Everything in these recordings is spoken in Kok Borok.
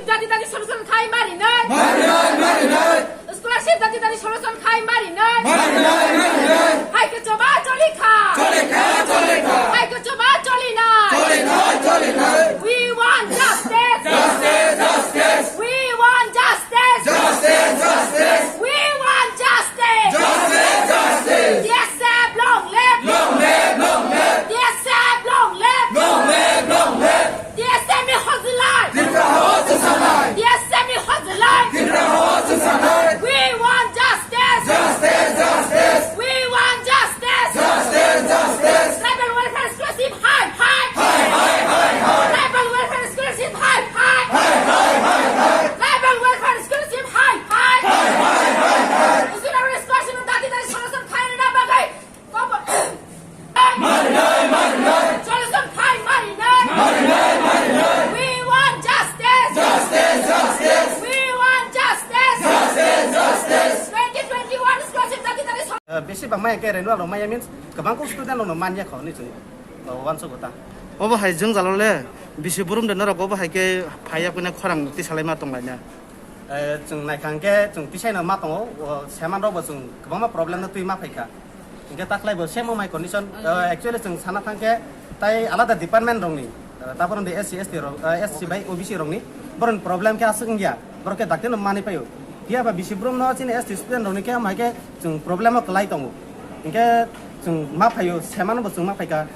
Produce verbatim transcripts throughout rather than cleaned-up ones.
Dati dati solution khai mari nai. Scholarship dati dati solution khai mari nai. Hai ke choba choli kha. Hai ke choba choli nai. We want justice. We want justice. We want justice. T S F long live. T S F long live. T S F ni hojilai. T S F ni hojilai. We want justice. We want justice. Tribal welfare scholarship hai hai. Tribal welfare scholarship hai hai. Tribal welfare scholarship hai hai. Student scholarship dati dati solution khai rwna bagwi. Solution khai mari nai. We want justice. We want justice. Twenty twenty-one scholarship dati dati sol- Eh, bisi bang maya ke renewal rok maya means kwbang kok student rok no manya kho ni chwng, eh, uansuk ta. Obo hai jwngjal le bisi burum de norok obo hai ke phaiya kuina khorang tisalai ma tong laina. Eh, chwng naikha hwnkhe chwng tisaino ma tongo, o seman rokbo chwng kwbangma problem no twi ma phaikha. Hwnkhe takhwlaibo same o my condition, eh, actually chwng sana thangkhe tai alada department rokni, eh, tabuk S C, S T rok, eh, S C bai O B C rokni borokni problem khe aswk wngya, borok khe dakti no manwi paio. Phiya ba bisi brum no chini S T student rokni khe omo hai khe chwng problem o kwlai tongo. Hwnkhe chwng ma phaio, semano bo chwng ma phaikha,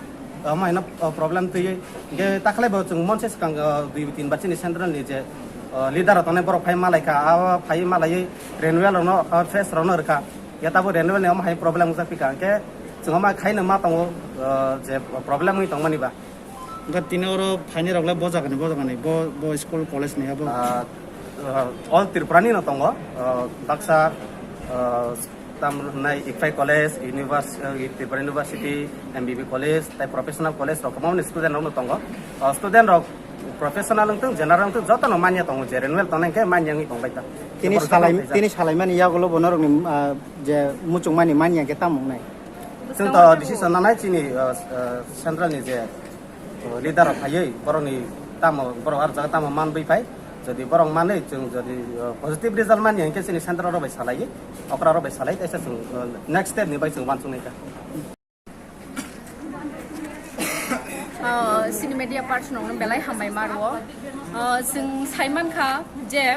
omo haino, o, problem twiwi. Hwnkhe takhwlaibo chwng monse swkang, o, dui tin ba chini central ni je, o, leader rok tongnai borok phai malaikha, abo phai malaiwi renewal rokno, o, fresh rokno rwkha. Ya tabuk renewal ni omo hai problem wngjak phikha, hwnkhe chwng omo khaino ma tongo, o, je problem wngwi tongmani ba. Wngkha tini oro phaini rok le bo jaga ni, bo jaga ni, bo, bo school college ni abo. Ah, ah, all Tripura ni no tongo, ah, baksa, ah, tam hwnai Ikphai College, univers-, ah, Tripura University, M B B College, tai professional college rok kwbangma ni student rok no tongo. Ah, student rok professional wngthung, general wngthung, joto no manya tongo, je renewal tongnai hwnkhe manya wngwi tongbai ta. Tini Jebor salai, joto tini salaimani yagulo bo norok ni, ah, je muchungmani manya khe tamo wngnai? Chwng to decision nanai chini, ah, ah, central ni je leader rok phaiwi borokni tamo borok ar jaga tamo manwi phai, jodi borok manwi chwng jodi, uh, positive result manya hwnkhe chini central rok bai salaiwi, okra rok bai salai, teisa chwng, uh, next step ni bai chwng uansuknai kha. Uh, chini media person rokno belai hambai ma rwo. Uh, chwng sai mankha je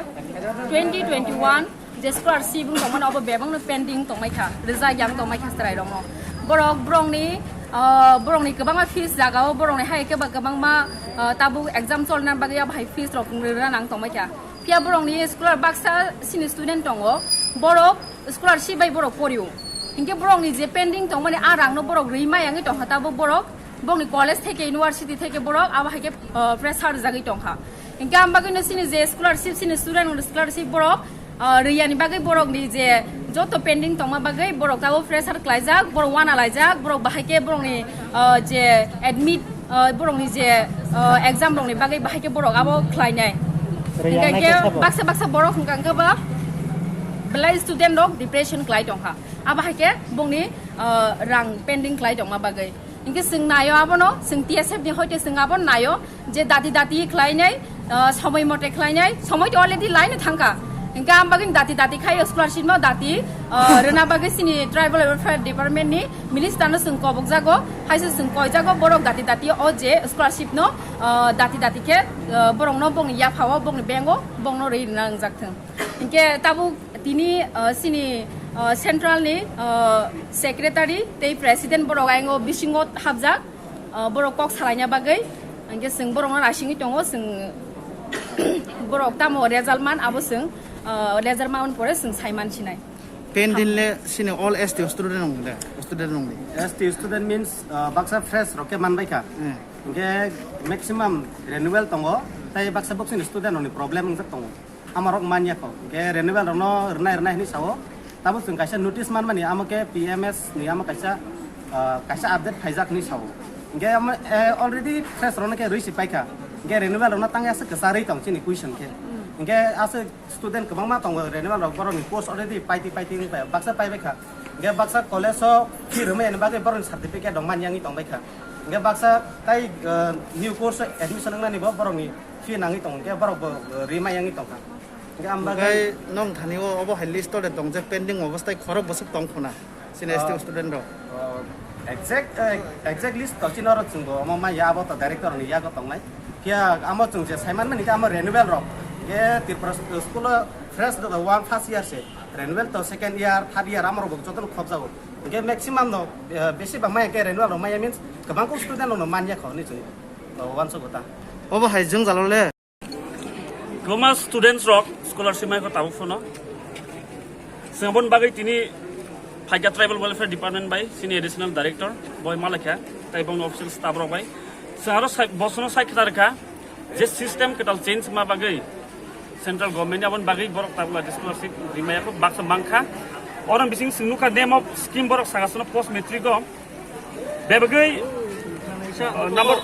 twenty twenty-one je scholarship wng tongmani obo bebakno pending tongmai kha, rijak yang tongmai kha chwrairokno. Borok borokni, ah, borokni kwbangma fees jagao, borokni hai khe ba kwbangma, ah, tabuk exam cholna bagwi abo hai fees rok rwna nang tongmai kha. Phiya borokni scholar baksa chini student tongo, borok scholarship bai borok porio. Hinkhe borokni je pending tongmani a rangno borok rwi ma yangwi tongkha, tabuk borok borokni college theke, university theke borok abo hai khe, ah, pressure rwjagwi tongkha. Hinkhe ang bagwino chini je scholarship, chini student scholarship borok, ah, riyani bagwi borokni je joto pending tongma bagwi borok tabuk pressure klaijak, borok uana laijak, borok bahai khe borokni, ah, je admit, ah, borokni je, ah, exam rokni bagwi bahai khe borok abo khlainai. Hinkhe baksa baksa borok hwnkha hwnkhe ba belai student rok depression klai tongkha. Abo hai khe bongni, ah, rang pending klai tongma bagwi. Hinkhe chwng naio abono, chwng T S F ni hoite chwng abono naio je dati dati khlainai, ah, somoi mote khlainai, somoi to already laino thangkha. Hinkhe ang bagwino dati dati khai scholarship no dati, ah, rwna bagwi chini Tribal Welfare Department ni minister no chwng kobokjago, haise chwng koijago borok dati dati o je scholarship no, ah, dati dati khe, ah, borok no bongni yapha o, bongni bank o, bongno rwi rwna wngjak thwng. Hinkhe tabuk tini, ah, chini, ah, central ni, ah, secretary tei president borok ayang o bisingo hapjak, ah, borok kok salaina bagwi. Hinkhe chwng borokno naisingwi tongo, chwng borok tamo result man abo chwng, ah, result man pore chwng sai man sinai. Pending le chini all S T student rok de, student rok de. S T student means, ah, baksa fresh rok khe man bai kha. Hmm. Hinkhe maximum renewal tongo, tei baksa boksini student rokni problem wngjak tongo. Amarok manya kho. Hinkhe renewal rokno rwnai rwnai hinwi sao. Tabuk chwng kaisa notice manmani, amo khe P M S ni amo kaisa, ah, kaisa update phaijak hinwi sao. Hinkhe amo, eh, already fresh rokno khe rwi si paikha. Hinkhe renewal rokno tangya se kwcharwi tong chini question khe. Hinkhe aswk student kwbangma tongo, renewal rok borokni post already paiti paiti wng pai, baksa paibai kha. Hinkhe baksa college o fee rwmani bagwi borokni certificate rok manya wngwi tongbai kha. Hingke baksa tai, eh, new course admission wngnani bo borokni fee nangwi tongo, hingke borok bo, eh, rimai yangwi tongkha. Hingke ang bagwi Okai nong thani o obo hai list tole tong je pending obostai khorok bwswk tong khuna sini S T student rok. Oh, exact, eh, exact list to chini oro chwngbo omo maya abo to director ni yago tongnai. Phiya amo chwng je saiman mani khe amo renewal rok. Hingke Tripura school o fresh do one first year se. Renewal to second year, third year amorok bo jotono khopjago. Hingke maximum no, eh, besi bang maya khe renewal rok maya means kwbang kuk student rok no manya kho ni chwng. To wanso gota. Obo hai jwng jalo le. Kwbangma students rok scholarship mai kho tabuk phono. Chwng aboni bagwi tini phaikha Tribal Welfare Department bai sini additional director boi malakha tai bongni official staff rok bai. Chwng aro sai, bosono sai khwtharkha je system kwtal change ma bagwi central government ni aboni bagwi borok tabuk lai scholarship rimaya kho baksa mangkha. Oro bising chwng nukha name of scheme borok sagasono post matric o. Bebagwi, uh, number